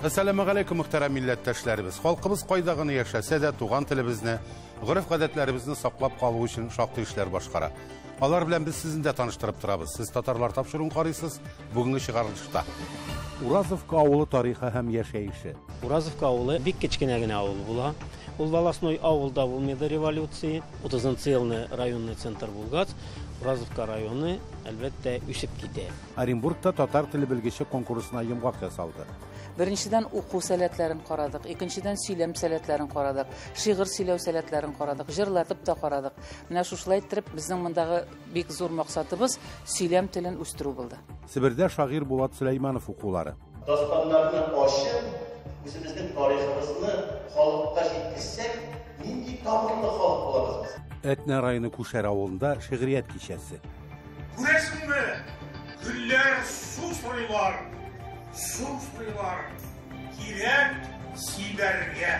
Әссәламегаләйкүм, мөхтәрәм милләттәшләребез. Халкыбыз кайда гына яшәсә дә, туган телебезне, гореф-гадәтләребезне саклап калу өчен шактый эшләр башкара. Алар белән без сезне дә таныштырып торабыз. Сез татарлар тапшыруын карыйсыз, бүгенге чыгарылышта. Уразовка авылы тарихы һәм яшәеше. Уразовка авылы бик кечкенә генә авыл була. Ул волостной авылда булмый до революции. 30 елны районный центр булгач, Уразовка районы, әлбәттә, үсеп китә. Оренбургта татар теле белгече конкурсына йомгак ясалды. Беренчедән, уку сәләтләрен карадык, икенчедән, сөйләм сәләтләрен карадык, шигырь сөйләү сәләтләрен карадык, җырлатып та карадык. Менә шушылай иттереп, безнең мондагы бик зур максатыбыз сөйләм телен үстерү булды. Себердә шагыйрь Булат Сөләйманов укулары. Дастаннарны ачып, үзебезнең тарихыбызны халыкка җиткезсәк, нинди тамырлы халык булабыз без. Әтнә районы Күшәр авылында шигърият кичәсе. Күрәсеңме, гөлләр су сорыйлар, су сорыйлар, кирәк сибәргә.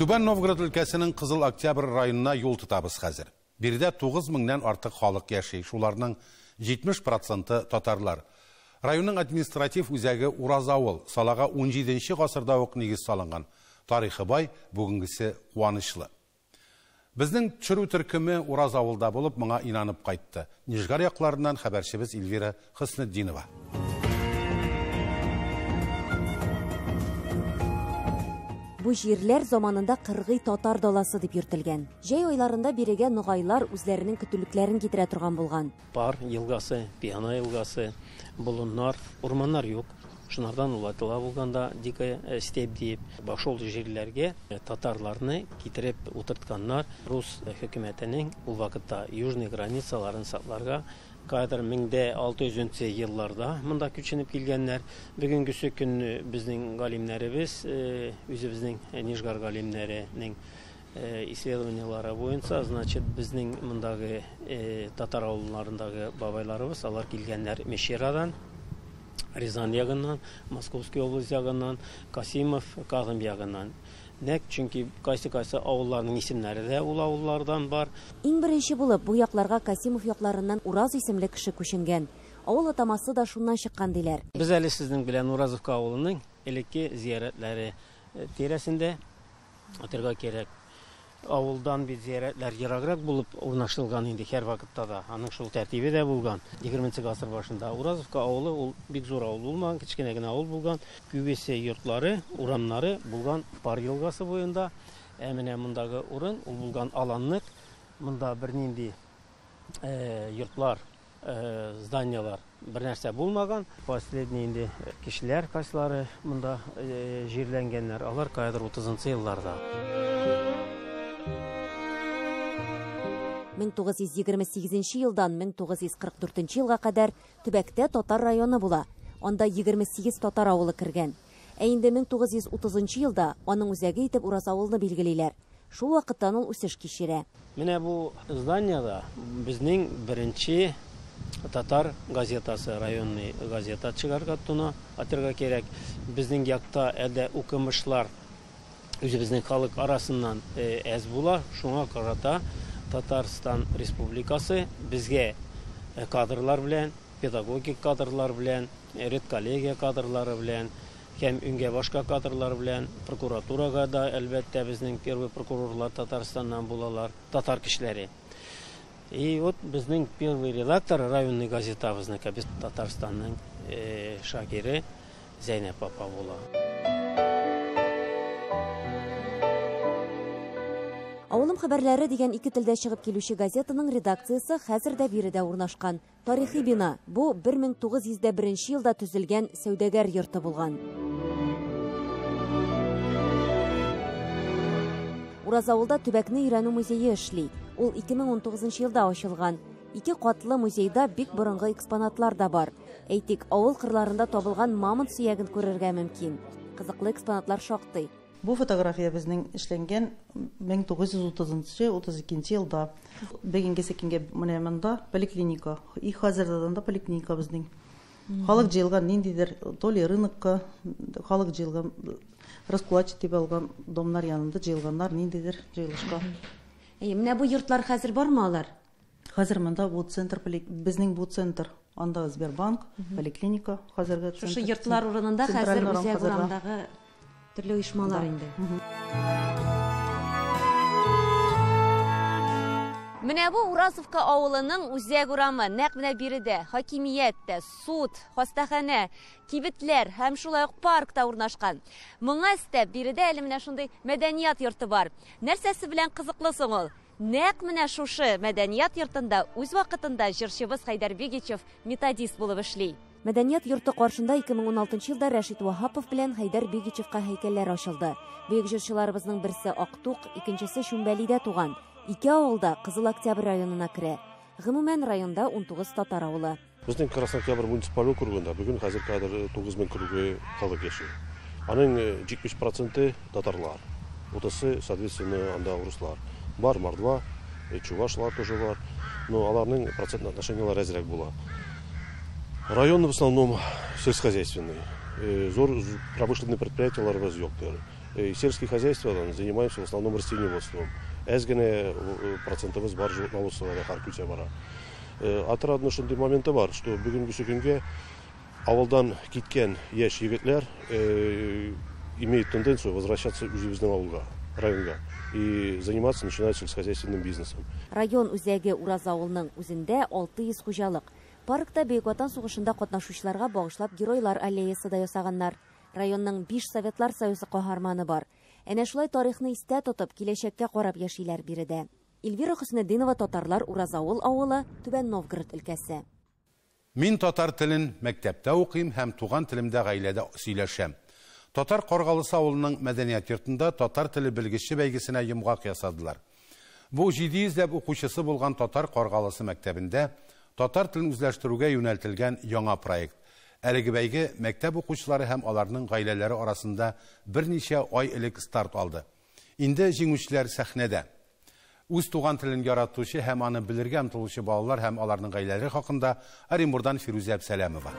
Түбән Новгород өлкәсенең Кызыл Октябрь районына юл тотабыз хәзер. Биредә 9 меңнән артык халык яши, шуларның 70 проценты татарлар. Районның административ үзәге Уразавыл, салага 17 гасырда ук нигез салынган. Тарихы бай, бүгенгесе куанычлы. Безнең төшерү төркеме Уразавылда булып, моңа инанып кайтты. Нижгар якларыннан хәбәрчебез Эльвира Хөснетдинова. Бу җирләр заманында кыргый татар даласы дип йөртелгән. Җәй айларында бирегә ногайлар үзләренең көтүлекләрен китерә торган булган. Пар елгасы, Пьяна елгасы, болыннар, урманнар юк. Шунардан ул атала булганда дикая степь диеп, башол җирләргә татарларны китереп утыртканнар. Рус хөкүмәтенең ул вакытта южный границаларын сакларга кадр 1600 елларда монда күченеп килгәннәр. Бүгенгесе көнне безнең галимнәребез, үзебезнең Нижгар галимнәренең исследованияләре буенча, значит, безнең мондагы татар авылларындагы бабайларыбыз, алар килгәннәр Мещерадан, Рязань ягыннан, Московский область ягыннан, Касимов, Кадым ягыннан. Нәк, чөнки кайсы-кайсы авылларның исемнәре дә ул авыллардан бар. Иң беренче булып бу якларга Касимов якларыннан Ураз исемле кеше күченгән. Авыл атамасы да шуннан чыккан диләр. Без әле сезнең белән Уразовка авылының элекке зиярәтләре тирәсендә атырга кирәк. Авылдан бит зиярәтләр ераграк булып урнаштырылган инде һәр вакытта да. Аның шул тәртибе дә булган. 20 гасыр башында Уразовка авылы ул бик зур авыл булмаган, кечкенә генә авыл булган. Күбесе йортлары, урамнары булган Пар елгасы буенда. Ә менә мондагы урын ул булган аланлык. Монда бернинди йортлар, зданиялар бер нәрсә булмаган. Последний инде кешеләр кайсылары монда җирләнгәннәр, алар каядыр 30 елларда. 1928 елдан 1944 елга кадәр төбәктә татар районы була. Анда 28 татар авылы кергән. Ә инде 1930 елда аның үзәге итеп Уразавылны билгелиләр. Шул вакыттан ул үсеш кичерә. Менә бу зданиеда безнең беренче татар газетасы, районный газета чыгарга тотына, атырга кирәк. Безнең якта әлдә укымышлар үзебезнең халык арасыннан әз була. Шуңа карата Татарстан Республикасы безгә кадрлар белән, педагогик кадрлар белән, редколлегия кадрлары белән, һәм үнгә башка кадрлар белән, прокуратурага да, әлбәттә, безнең первый прокурорлар Татарстаннан булалар, татар кешеләре. И вот безнең первый редактор районный газетабызныкы, без Татарстанның шагире Зәйнәп апа була. Авылым хәбәрләре дигән ике телдә чыгып килүче газетаның редакциясе хәзер дә биредә урнашкан. Тарихи бина. Бу 1901 елда төзелгән сәүдәгәр йорты булган. Уразавылда төбәкне өйрәнү музее эшли. Ул 2019 елда ачылган. Ике катлы музейда бик борынгы экспонатлар да бар. Әйтик, авыл кырларында табылган мамонт сөяген күрергә мөмкин. Кызыклы экспонатлар шактый. Бу фотография безнең эшләнгән 1930-32 елда. Бүгенге көнгә менә монда поликлиника. И хәзердән дә поликлиника безнең. Халык җыелган ниндидер то ли рынокка, халык җыелган, раскулачить дип алган домнар янында җыелганнар ниндидер җыелышка. Әйе, менә бу йортлар хәзер бармы алар? Хәзер монда бу центр, безнең бу центр, анда Сбербанк, поликлиника, хәзерге центр. Шушы йортлар урынында хәзер үзәк урамдагы төрле оешмалар инде. Менә бу Уразовка авылының үзәк урамы, нәкъ менә биредә хакимият тә, суд, хастаханә, кибетләр һәм шулай ук парк та урнашкан. Моңа өстәп биредә әле менә шундый мәдәният йорты бар. Нәрсәсе белән кызыклы соң ул? Нәкъ менә шушы мәдәният йортында үз вакытында җырчыбыз Хәйдәр Бигичев методист булып эшли. Мәдәният йорты каршында 2016 елда Рәшит Ваһапов белән Хәйдәр Бигичевка һәйкәлләр ачылды. Бөек җырчыларыбызның берсе Актук, икенчесе Чүмбәлидә туган. Ике авылда Кызыл Октябрь районына керә. Гомумән районда 19 татар авылы. Безнең Красный Октябрь муниципаль округында бүген хәзер кадәр 9000 кругы халык яши. Аның 70% татарлар, 30-ы, соответственно, анда руслар. Бар мордва, чувашлар тоже бар, но аларның процентный отношенияләре әзрәк була. Район в основном сельскохозяйственный. Зур промышленный предприятияләребез юктыр. Сельское хозяйство занимаемся в основном растениеводством. Әз генә процентыбыз бар животноводствода һәр бара. Отрадно шундый моменты бар, что бүгенге көнгә авылдан киткән яшь егетләр имеют тенденцию возвращаться үзебезнең авылга, районга и заниматься начинают сельскохозяйственным бизнесом. Район үзәге Уразавылның үзендә 600 хуҗалык. Паркта Бөек Ватан сугышында катнашучыларга багышлап геройлар аллеясы да ясаганнар. Районның 5 Советлар Союзы каһарманы бар. Әнә шулай тарихны истә тотып, киләчәккә карап яшиләр биредә. Эльвира Хөснетдинова, Татарлар, Уразавыл авылы, Түбән Новгород өлкәсе. Мин татар телен мәктәптә укыйм һәм туган телемдә гаиләдә сөйләшәм. Татар Каргалысы авылының мәдәният йортында татар теле белгече бәйгесенә йомгак ясадылар. Бу 700 ләп укучысы булган Татар Каргалысы мәктәбендә татар телен үзләштерүгә юнәлтелгән яңа проект. Әлеге бәйге мәктәп укучылары һәм аларның гаиләләре арасында берничә ай элек старт алды. Инде җиңүчеләр сәхнәдә. Үз туган телен яратучы һәм аны белергә омтылучы балалар һәм аларның гаиләләре хакында Оренбурдан Фирүзә Әбсәләмова.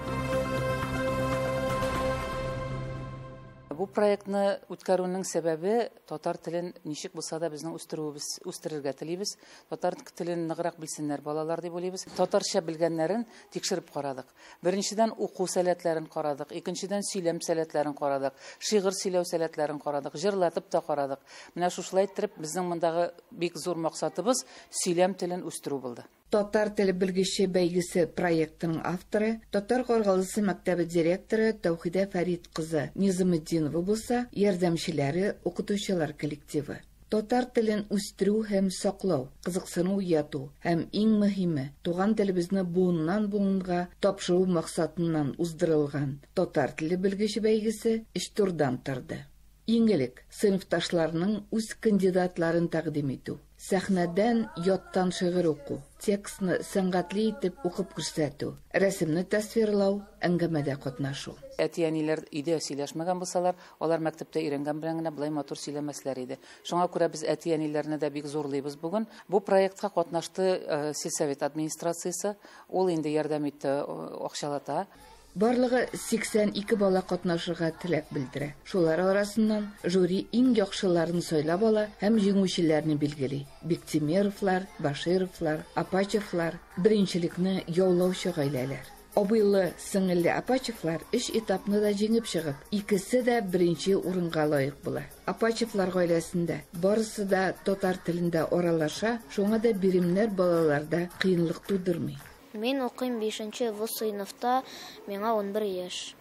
Бу проектны үткәрүнең сәбәбе татар телен ничек булса да безнең үстерүебез, үстерергә телибез. Татар телен ныграк белсеннәр балалар дип уйлыйбыз. Татарча белгәннәрен тикшереп карадык. Беренчедән уку сәләтләрен карадык, икенчедән сөйләм сәләтләрен карадык, шигырь сөйләү сәләтләрен карадык, җырлатып та карадык. Менә шушылай иттереп безнең мондагы бик зур максатыбыз сөйләм телен үстерү булды. Татар теле белгече бәйгесе проектының авторы, Татар Каргалысы мәктәбе директоры Тәүхидә Фәрит кызы Низаметдинова булса, ярдәмчеләре укытучылар коллективы. Татар телен үстерү һәм саклау, кызыксыну уяту һәм иң мөһиме, туган телебезне буыннан буынга тапшыру максатыннан уздырылган татар теле белгече бәйгесе өч турдан торды. Иң элек сыйныфташларның үз кандидатларын тәкъдим итү, сәхнәдән яттан шигырь уку, текстны сәнгатьле итеп укып күрсәтү, рәсемне тасвирлау, әңгәмәдә катнашу. Әти-әниләр өйдә сөйләшмәгән булсалар, алар мәктәптә өйрәнгән белән генә болай матур сөйләмәсләр иде. Шуңа күрә без әти-әниләрне дә бик зурлыйбыз бүген. Бу проектка катнашты сельсовет администрациясе, ул инде ярдәм итте акчалата. Барлыгы 82 бала катнашырга теләк белдерә. Шулар арасыннан жюри иң яхшыларын сайлап ала һәм җиңүчеләрне билгели. Биктимеровлар, Башировлар, Апачевлар беренчелекне яулаучы гаиләләр. Абыйлы, сеңелле Апачевлар өч этапны да җиңеп чыгып, икесе дә беренче урынга лаек була. Апачевлар гаиләсендә барысы да татар телендә аралаша, шуңа да биремнәр балаларда кыенлык тудырмый. Мин укыйм 5-нче В сыйныфта, миңа 11 яшь.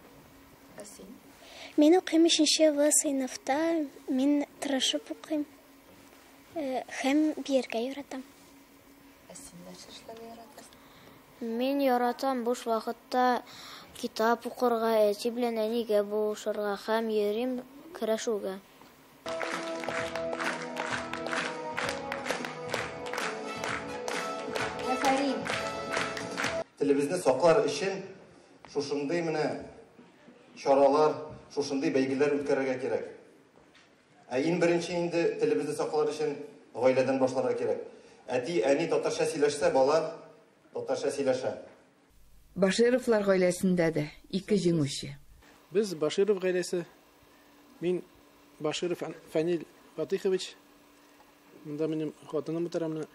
Мин укыйм 3-нче В сыйныфта, мин тырышып укыйм һәм биергә яратам. Ә син нәрсә эшләргә яратасың? Мин яратам буш вакытта китап укырга, әти белән әнигә булышырга һәм йөрим көрәшүгә. Афәрин. Телебезне саклар өчен шушындый менә чаралар, шушындый бәйгеләр үткәрергә кирәк. Ә иң беренче инде телебезне саклар өчен гаиләдән башларга кирәк. Әти, әни татарча сөйләшсә, бала татарча сөйләшә. Башировлар гаиләсендә дә ике җиңүче. Без Баширов гаиләсе. Мин Баширов Фәнил Фатихович. Монда минем хатыным утыра, менә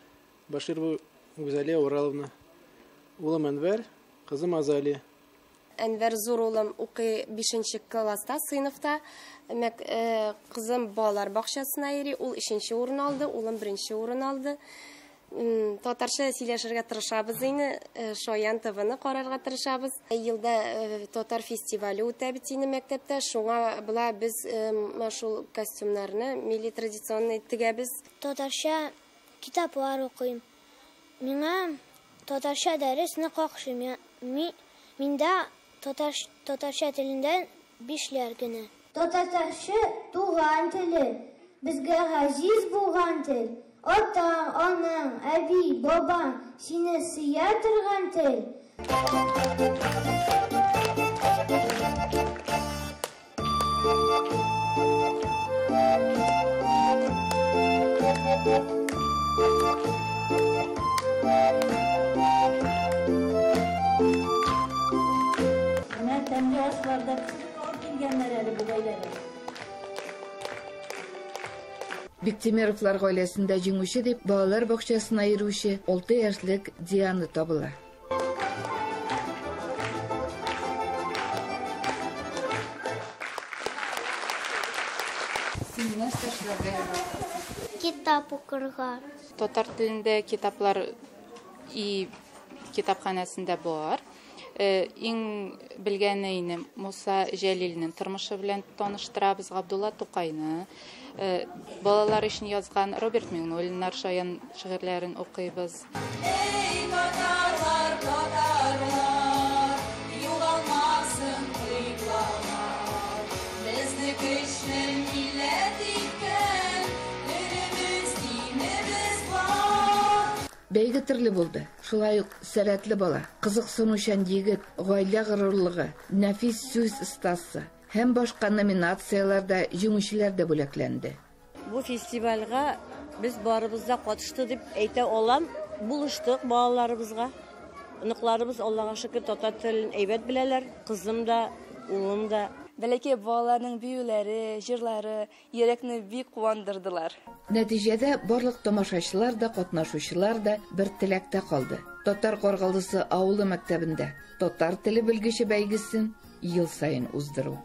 Баширова Гүзәлия Ураловна. Улым Әнвәр, кызым Азалия. Әнвәр зур улым укый 5 класста, сыйныфта. Кызым балалар бакчасына йөри, ул 3 урын алды, улым 1 урын алды. Татарча сөйләшергә тырышабыз инде, Шаян ТВ-ны карарга тырышабыз. Елда татар фестивале үтә бит инде мәктәптә, шуңа була без шул костюмнарны милли традиционный тегәбез. Татарча китаплар укыйм. Миңа татарча дәрес нык охшый. Миндә татарча телендә 5ләр генә. Татарча туган теле, безгә газиз булган тел. Атаң, анаң, әби, бабаң сине сөя торган тел. Менә тәмле ашлар да пешереп алып килгәннәр әле бу гаиләдә. Биктимеровлар гаиләсендә җиңүче дип балалар бакчасына йөрүче 6 яшьлек Диана табыла. Син нәрсә эшләргә яратасың? Китап укырга. Татар телендә китаплар и китапханәсендә бар. Иң белгәне инде Муса Җәлилнең тормышы белән таныштырабыз, Габдулла Тукайны. Балалар өчен язган Роберт Миңнуллиннар шаян шигырьләрен укыйбыз. Эй, татарлар, татарлар, югалмасын кыйблалар. Безне көчле милләт иткән, телебез, динебез бар. Бәйге төрле булды. Шулай ук сәләтле бала, кызыксынучан егет, гаилә горурлыгы, нәфис сүз остасы һәм башка номинацияләрдә җиңүчеләр дә бүләкләнде. Бу фестивальгә без барыбыз да катышты дип әйтә алам. Булыштык балаларыбызга. Оныкларыбыз, Аллага шөкер, татар телен әйбәт беләләр. Кызым да, улым да. Бәләкәй балаларның биюләре, җырлары йөрәкне бик куандырдылар. Нәтиҗәдә барлык тамашачылар да, катнашучылар да бер теләктә калды. Татар Каргалысы авылы мәктәбендә татар теле белгече бәйгесен ел саен уздыру.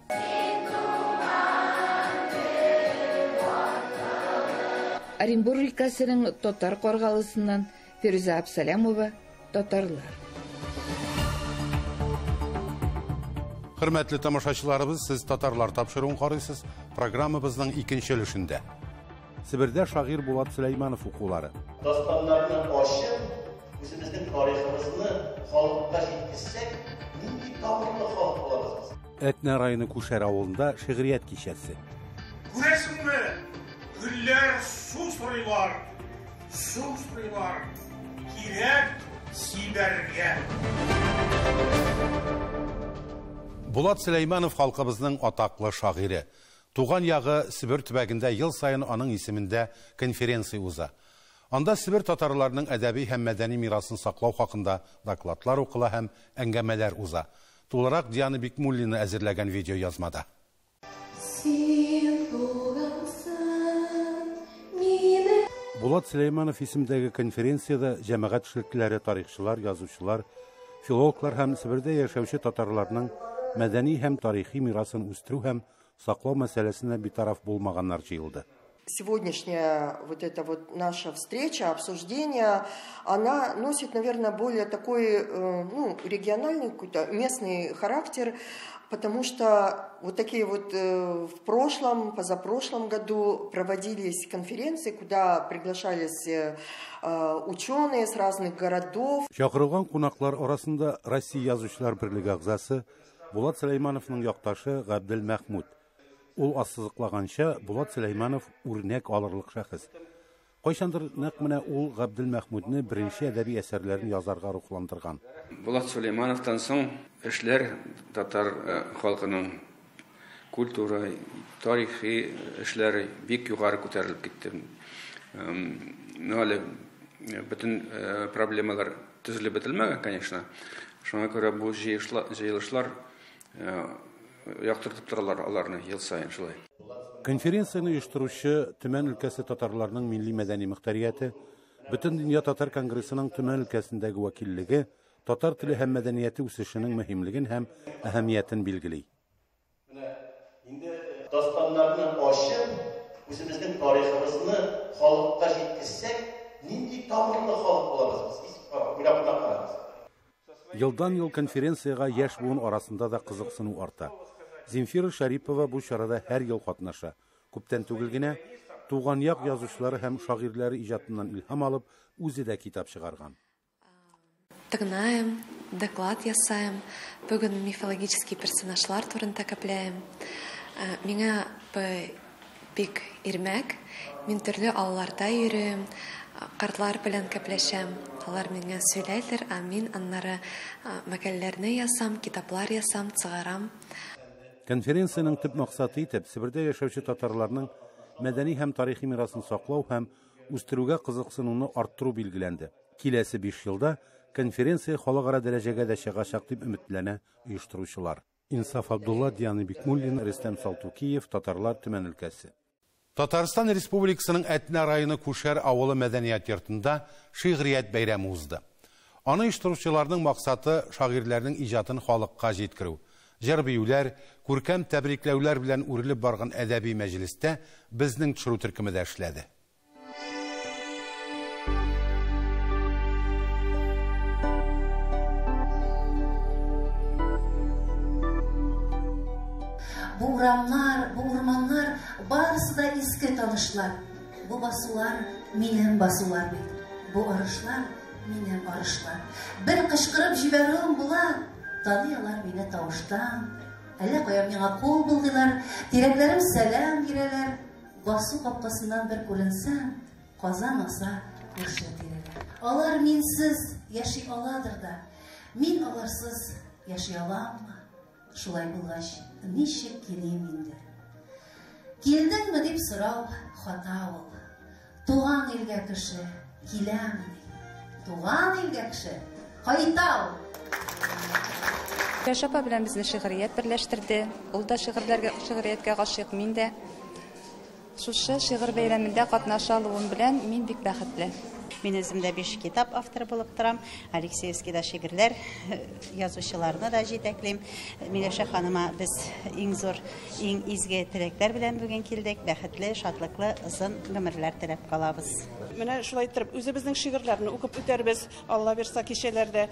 Оренбург өлкәсенең Татар Каргалысыннан Фирүзә Абсалямова, Татарлар. Хөрмәтле тамашачыларыбыз, сез Татарлар тапшыруын карыйсыз. Программабызның икенче өлешендә. Себердә шагыйрь Булат Сөләйманов укулары. Дастаннарны ачып, үзебезнең тарихыбызны халыкка җиткезсәк, нинди тамырлы халык булабыз без. Әтнә районы Күшәр авылында шигърият кичәсе. Күрәсеңме? Гөлләр су сорыйлар, су сорыйлар. Кирәк сибәргә. Булат Сөләйманов халкыбызның атаклы шагыйре. Туган ягы Себер төбәгендә ел саен аның исемендә конференция уза. Анда Себер татарларының әдәби һәм мәдәни мирасын саклау хакында докладлар укыла һәм әңгәмәләр уза. Тулырак Диана Бикмуллина әзерләгән видео язмада. Син тугансың мине. Булат Сөләйманов исемдәге конференциядә җәмәгать эшлеклеләре, тарихчылар, язучылар, филологлар һәм Себердә яшәүче татарларның мәдәни һәм тарихи мирасын үстерү һәм саклау мәсьәләсенә битараф булмаганнар җыелды. Сегодняшняя вот эта вот наша встреча, обсуждение, она носит, наверное, более такой, ну, региональный какой-то местный характер, потому что вот такие вот в прошлом, позапрошлом году проводились конференции, куда приглашались ученые с разных городов. Чакырылган кунаклар арасында Россия язучылар берлеге әгъзасы Булат Сөләймановның якташы Габдел Мәхмүт. Ул ассызыклаганча, Булат Сөләйманов үрнәк алырлык шәхес. Кайчандыр нәкъ менә ул Габдел Мәхмүтне беренче әдәби әсәрләрен язарга рухландырган. Булат Сөләймановтан соң эшләр татар халкының культура, тарихи эшләре бик югары күтәрелеп китте. Ну, әле бөтен проблемалар төзелеп бетелмәгән, конечно. Шуңа күрә бу җыелышлар яктыртып торалар аларны ел саен шулай. Конференцияне оештыручы Төмән өлкәсе татарларының милли мәдәни мөхтәрияте Бөтендөнья татар конгрессының Төмән өлкәсендәге вәкиллеге татар теле һәм мәдәнияте үсешенең мөһимлеген һәм әһәмиятен билгели. Менә инде дастаннарны ачып, үзебезнең тарихыбызны халыкка җиткезсәк, нинди тамырлы халык булабыз без, уйлап кына карагыз. Елдан-ел конференциягә яшь буын арасында да кызыксыну арта. Земфира Шәрипова бу чарада һәр ел катнаша. Күптән түгел генә туган як язучылары һәм шагыйрьләре иҗатыннан илһам алып, үзе дә китап чыгарган. Тыңлайм, доклад ясайм. Бүген мифологический персонажлар турында кәпләем. Миңа бик ирмәк. Мин төрле авылларда йөрим, картлар белән кәпләшәм. Алар миңа сөйләйләр, ә мин аннары мәкаләләрне ясам, китаплар ясам, чыгарам. Конференциянең төп максаты итеп Себердә яшәүче татарларның мәдәни һәм тарихи мирасын саклау һәм үстерүгә кызыксынуны арттыру билгеләнде. Киләсе 5 елда конференция халыкара дәрәҗәгә дә чыгачак дип өметләнә оештыручылар. Инсаф Абдулла, Диана Бикмуллина, Рөстәм Салтукиев, Татарлар Төмән өлкәсе. Татарстан Республикасының Әтнә районы Күшәр авылы мәдәният йортында шигърият бәйрәме узды. Аны оештыручыларның максаты шагыйрьләрнең иҗатын халыкка җиткерү. Җыр-биюләр, күркәм тәбрикләүләр белән үрелеп барган әдәби мәҗлестә безнең төшерү төркеме дә эшләде. Бу урамнар, бу урманнар барысы да иске танышлар. Бу басулар минем басулар бит. Бу арышлар минем арышлар. Бер кычкырып җибәрүем була, таный алар мине тавыштан. Әллә каян миңа кул болгыйлар, тирәкләрем сәлам бирәләр. Басу капкасыннан бер күренсәм, Казан аса күрше тирәләр. Алар минсез яши аладыр да, мин аларсыз яши аламмы? Шулай булгач, ничек килим инде? Килдеңме дип сорау хата ул. Туган илгә кеше киләмени? Туган илгә кеше кайта ул. Миләүшә апа белән безне шигърият берләштерде. Ул да шигырьләргә, шигърияткә гашыйк, мин дә. Шушы шигырь бәйрәмендә катнаша алуым белән мин бик бәхетле. Мин үзем дә 5 китап авторы булып торам. Алексеевскийда шигырьләр язучыларны да җитәклим. Миләүшә ханыма без иң зур, иң изге теләкләр белән бүген килдек. Бәхетле, шатлыклы, озын гомерләр теләп калабыз. Менә шулай иттереп үзебезнең шигырьләрне укып үтәрбез, Алла бирса, кичәләрдә.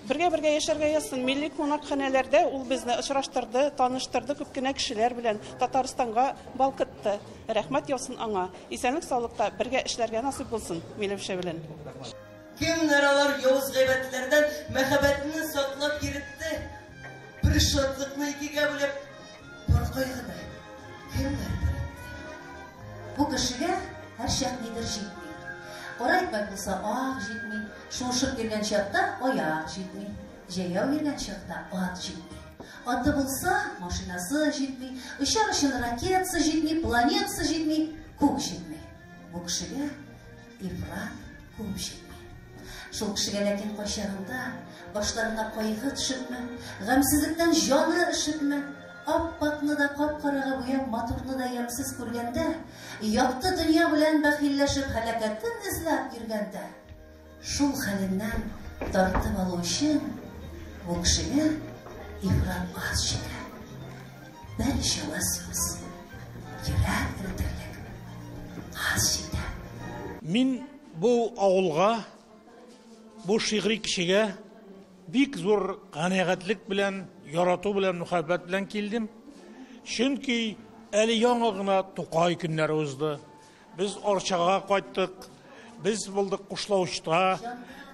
Бергә-бергә яшәргә язсын. Милли кунакханәләрдә ул безне очраштырды, таныштырды күп кенә кешеләр белән, Татарстанга балкытты. Рәхмәт яусын аңа. Исәнлек-саулыкта бергә эшләргә насыйп булсын Миләүшә белән. Кемнәр алар явыз гайбәтләрдән мәхәббәтне саклап йөретте? Бер шатлыкны икегә бүлеп, бар кайгыны кемнәр беретте? Бу кешегә һәрчак нидер җитми. Кара икмәк булса, ак җитми. Шуышып йөргән чакта аяк җитми, җәяү йөргән чакта ат җитми. Аты булса, машинасы җитми, очар өчен ракетасы җитми, планетасы җитми, күк җитми. Бу кешегә ифрат күп җитми. Шул кешегә ләкин кайчагында башларына кайгы төшепме, гамьсезлектән җаны өшепме, ап-акны да кап-карага буяп, матурны да ямьсез күргәндә, якты дөнья белән бәхилләшеп һәлакәтен эзләп йөргәндә, Шул хәленнән тартып алу өчен бу кешегә ифрат аз җитә. Бер җылы сүз, йөрәк эретерлек аз җитә. Мин бу авылга, бу шигъри кешегә бик зур канәгатьлек белән, ярату белән, мөхәббәт белән килдем. Чөнки әле яңа гына Тукай көннәре узды. Без Арчага кайттык, без булдык Кушлавычта,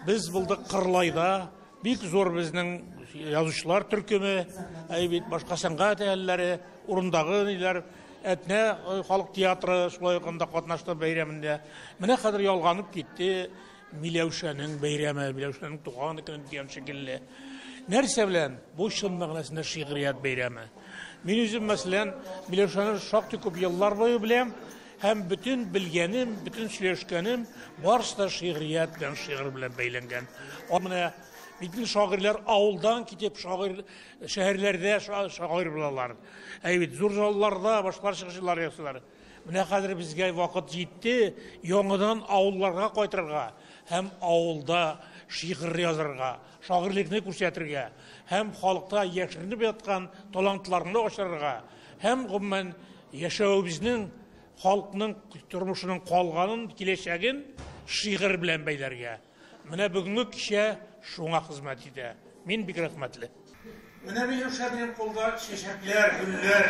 без булдык Кырлайда. Бик зур безнең язучылар төркеме, әй бит башка сәнгать әһелләре, урындагы ниләр, Әтнә халык театры шулай ук анда катнашты бәйрәмендә. Менә хәзер ялганып китте Миләүшәнең бәйрәме, Миләүшәнең туган көне дигән шикелле. Нәрсә белән? Бу чын мәгънәсендә шигърият бәйрәме. Мин үзем, мәсәлән, Миләүшәне шактый күп еллар буе беләм һәм бөтен белгәнем, бөтен сөйләшкәнем барысы да шигърият белән, шигырь белән бәйләнгән. Менә бөтен шагыйрьләр авылдан китеп шагыйрь шәһәрләрдә шагыйрь булалар. Әй бит зур залларда башкалар чыгышлар ясыйлар. Менә хәзер безгә вакыт җитте яңадан авылларга кайтырга һәм авылда шигырь язарга, шагыйрьлекне күрсәтергә һәм халыкта яшеренеп яткан талантларны ачарга һәм гомумән яшәвебезнең халыкның тормышының калганын, киләчәген шигырь белән бәйләргә. Менә бүгенге кичә шуңа хезмәт итә. Мин бик рәхмәтле. Менә Миләүшә минем кулда чәчәкләр, гөлләр.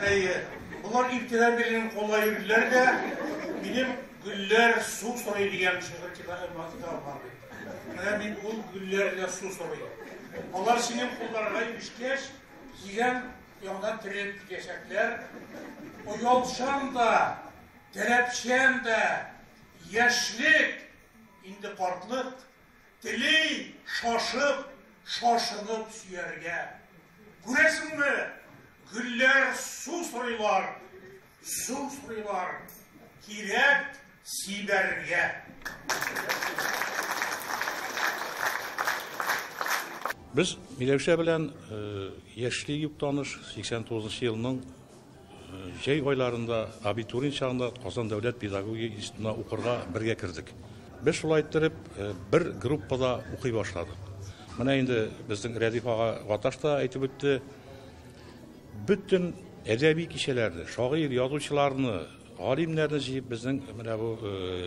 Әйе, болар иртәдән бирле минем кулда йөрделәр дә, минем гөлләр су сорый дигән шигырь китабым бар бит. Менә мин ул гөлләр дә су сорый. Алар синең кулларга ирешкәч, тиздән яңадан терелеп китәчәкләр. Оялчан да, таләпчән дә, яшьлек, инде картлык, тели шашып, шашынып сөяргә. Күрәсеңме, гөлләр су сорыйлар, су сорыйлар, кирәк сибәргә. Без Миләүшә белән яшьли үк таныш, 89 елның җәй айларында абитуриент чагында Казан дәүләт педагогия институтына укырга бергә кердек. Без шулай иттереп бер группада укый башладык. Менә инде безнең Рәдиф ага Гаташ та әйтеп үтте. Бөтен әдәби кичәләрне, шагыйрь, язучыларны, галимнәрне җыеп безнең менә бу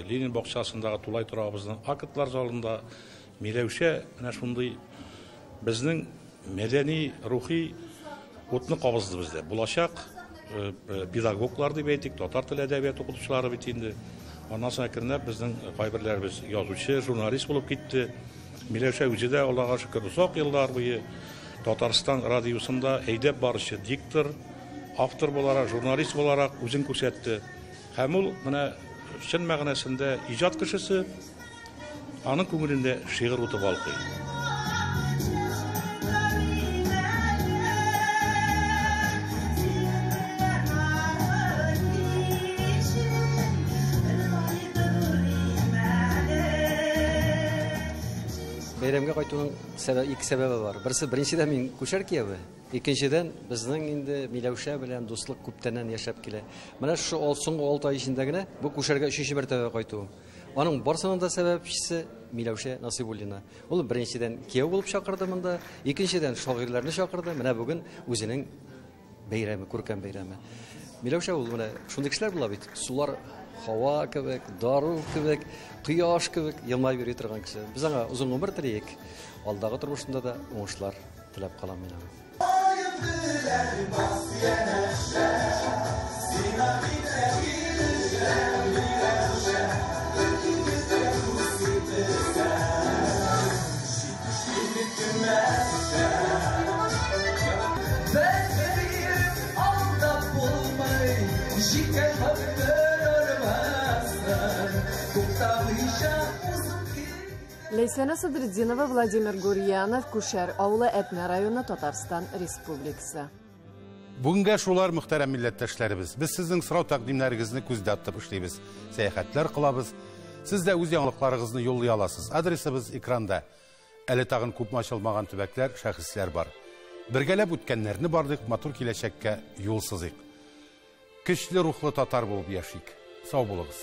Ленин бакчасындагы тулай торагыбызның актлар залында Миләүшә менә шундый безнең мәдәни, рухи утны кабызды бездә. Булачак педагоглар дип әйтик, татар теле әдәбияты укытучылары бит инде. Аннан соң әкренләп безнең кайберләребез язучы, журналист булып китте. Миләүшә үзе дә, Аллага шөкер, озак еллар буе Татарстан радиосында әйдәп баручы диктор, автор буларак, журналист буларак үзен күрсәтте. Һәм ул менә чын мәгънәсендә иҗат кешесе, аның күңелендә шигырь уты балкый. Бәйрәмгә кайтуның сәбәп, ике сәбәбе бар. Берсе, беренчедән мин Күшәр кияве, икенчедән безнең инде Миләүшә белән дуслык күптәннән яшәп килә. Менә шушы соңгы 6 ай эчендә генә бу Күшәргә өченче мәртәбә кайтуым. Аның барсының да сәбәпчесе Миләүшә Насыйбуллина. Ул беренчедән кияү булып чакырды монда, икенчедән шагыйрьләрне чакырды. Менә бүген үзенең бәйрәме, күркәм бәйрәме. Миләүшә ул менә шундый кешеләр була бит. Сулар һава кебек, дару кебек, кояш кебек елмаеп йөри торган кеше. Без аңа озын гомер телик. Алдагы тормышында да уңышлар теләп калам мин аңа. Ләйсәнә Садретдинова, Владимир Гурьянов, Күшәр авылы, Әтнә районы, Татарстан Республикасы. Бүгенгә шулар, мөхтәрәм милләттәшләребез. Без сезнең сорау тәкъдимнәрегезне күздә тотып эшлибез. Сәяхәтләр кылабыз. Сез дә үз яңалыкларыгызны юллый аласыз. Адресыбыз экранда. Әле тагын күпме ачылмаган төбәкләр, шәхесләр бар. Бергәләп үткәннәрне барлык, матур киләчәккә юл сызыйк. Көчле рухлы татар булып яшик. Сау булыгыз.